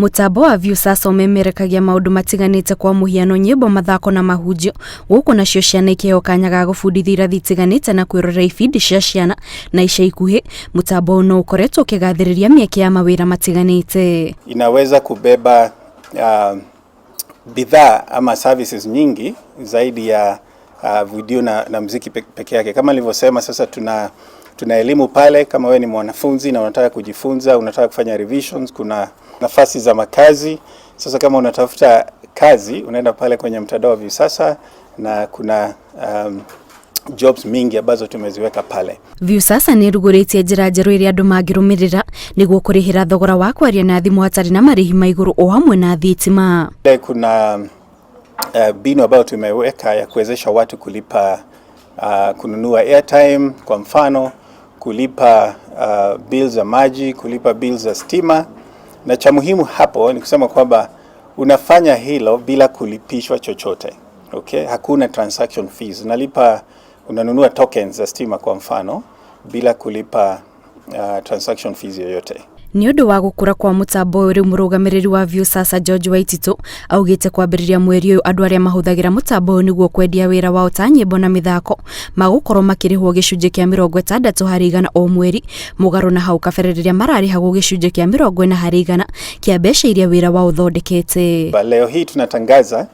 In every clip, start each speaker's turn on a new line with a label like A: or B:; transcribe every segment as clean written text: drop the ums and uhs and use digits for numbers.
A: Mũtambo wa Viusasa ũmemerekagia maũndũ matiganĩte kwa mũhiano nyĩmbo, mathako na mahunjio, gũkũ nacio ciana ikĩheo kanya ga gũbundithio irathi itiganĩte na kwĩrorera ibindi cia ciana. Na ica ikuhĩ mũtambo ũyũ no ũkoretwo ũkĩgathĩrĩria mĩeke ya mawĩra matiganĩte.
B: Inaweza kubeba bidhaa ama services nyingi zaidi ya video na mziki peke yake. Kama nilivyosema, sasa tuna elimu pale. Kama wewe ni mwanafunzi na unataka kujifunza, unataka kufanya revisions, kuna nafasi za makazi. Sasa kama unatafuta kazi, unaenda pale kwenye mtandao wa Viusasa na kuna jobs mingi ambazo tumeziweka pale.
A: Viusasa nĩ ĩrugũrĩtie njĩra njerũ ĩrĩa andũ mangĩrũmĩrĩra nĩguo kũrĩhĩra thogora wa kwaria na thimũ hatarĩ na marĩhi ma igũrũ o hamwe na thitima.
B: Kuna mbinu ambayo tumeweka ya kuwezesha watu kulipa kununua airtime kwa mfano, kulipa bills za maji, kulipa bills za stima, na cha muhimu hapo ni kusema kwamba unafanya hilo bila kulipishwa chochote. Okay? Hakuna transaction fees. Unalipa, unanunua tokens za stima kwa mfano bila kulipa transaction fees yoyote.
A: Nĩ ũndũ wa gũkũra kwa mũtambo ũyũ, rĩu mũrũgamĩrĩri wa Viusasa George Waititu augĩte kwambĩrĩria mweri ũyũ andũ arĩa mahũthagĩra mũtambo ũyũ nĩguo kwendia wĩra wao ta nyĩmbo na mĩthako magũkorwo makĩrĩhwo gĩcunjĩ kĩa 60% o mweri, mũgarũ na hau kabere rĩrĩa mararĩhagwo gĩcunjĩ kĩa 40% kĩa mbeca iria wĩra wao ũthondekete.
B: Leo hii tunatangaza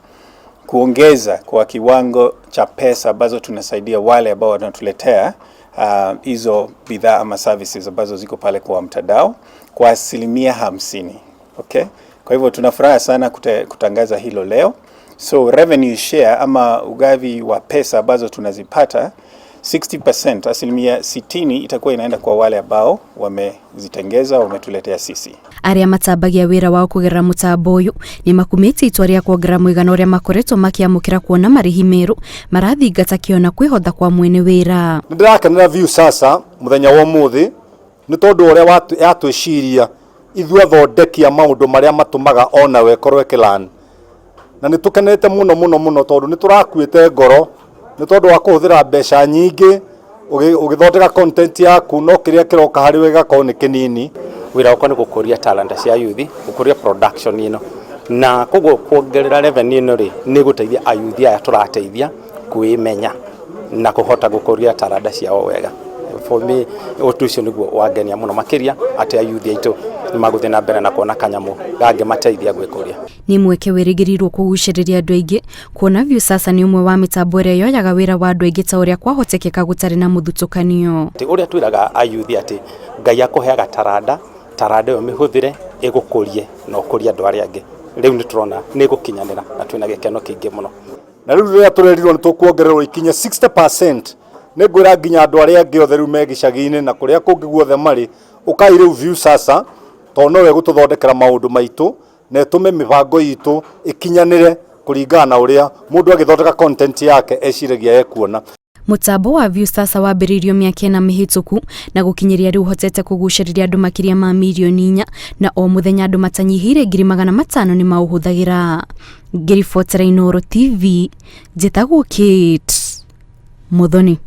B: kuongeza kwa kiwango cha pesa ambazo tunasaidia wale ambao wanatuletea hizo bidhaa ama services ambazo ziko pale kwa mtandao kwa 50%. Okay? Kwa hivyo tuna furaha sana kutangaza hilo leo. So revenue share ama ugavi wa pesa ambazo tunazipata 60%, 60% itakuwa inaenda kwa wale ambao wamezitengeza, wametuletea sisi.
A: Arĩa matambagia wĩra wao kũgerera mũtambo ũyũ nĩ makumĩtie itua rĩa kuongerera mũigana ũrĩa makoretwo makĩamũkĩra, kuona marĩhi merũ marathingata kĩo na kwĩhotha kwa mwene wĩra.
C: Nĩ ndĩrakenera Viusasa mũthenya wa ũmũthĩ nĩ tondũ ũrĩa yatwĩciria ithuĩ athondeki a maũndũ marĩa matũmaga onawe ĩkorwo ĩkĩlan, na nĩ tũkenete mũno mũno mũno tondũ nĩ tũrakuĩte ngoro nĩ tondũ wa kũhũthĩra mbeca nyingĩ ũgĩthondeka content yaku, no kĩrĩa kĩroka harĩ we gĩgakorwo nĩ kĩnini.
D: Wĩra wakwa nĩ gũkũria talanta cia yuthi, gũkũria production ĩno, na koguo kuongerera revenue ĩno rĩ, nĩ gũteithia ayuthi aya tũrateithia kwĩmenya na kũhota gũkũria talanta ciao wega. For me, ũndũ ũcio nĩguo wangenia mũno makĩria, atĩ ayuthi aitũ nĩ magũthiĩ na mbere na kuona kanyamũ gangĩmateithia gwĩkũria.
A: Nĩ mweke wĩrĩgĩrĩirwo kũgucĩrĩria andũ aingĩ, kuona Viusasa nĩ ũmwe wa mĩtambo ĩrĩa yoyaga wĩra wa andũ aingĩ ta ũrĩa kwahotekeka gũtarĩ na mũthutũkanio.
D: Atĩ ũrĩa twĩraga ayuthi atĩ Ngai akũheaga taranda, taranda ĩyo mĩhũthĩre ĩgũkũrie na ũkũrie andũ arĩa angĩ. Rĩu nĩ tũrona nĩ ĩgũkinyanĩra na twĩna gĩkeno kĩingĩ mũno.
C: Na rĩu rĩrĩa tũrerirwo nĩ tũkuongererwo ikinya 60%, nĩ ngwĩra nginya andũ arĩa angĩ othe rĩu me gĩcagi-inĩ na kũrĩa kũngĩ guothe marĩ, ũkai rĩu Viusasa, tondũ nowe ĩgũtũthondekera maũndũ maitũ na ĩtũme mĩbango itũ ĩkinyanĩre kũringana na ũrĩa mũndũ agĩthondeka content yake eciragia ekuona.
A: Mũtambo wa Viusasa wambĩrĩirio mĩaka 4 mĩhĩtũku na gũkinyĩria rĩu ũhotete kũgucĩrĩria andũ makĩria ma mirioni 4, na o mũthenya andũ matanyihĩire 500,000 nĩ maũhũthagĩra. Ngĩribotera Inooro TV, njĩtagwo Kate Muthoni.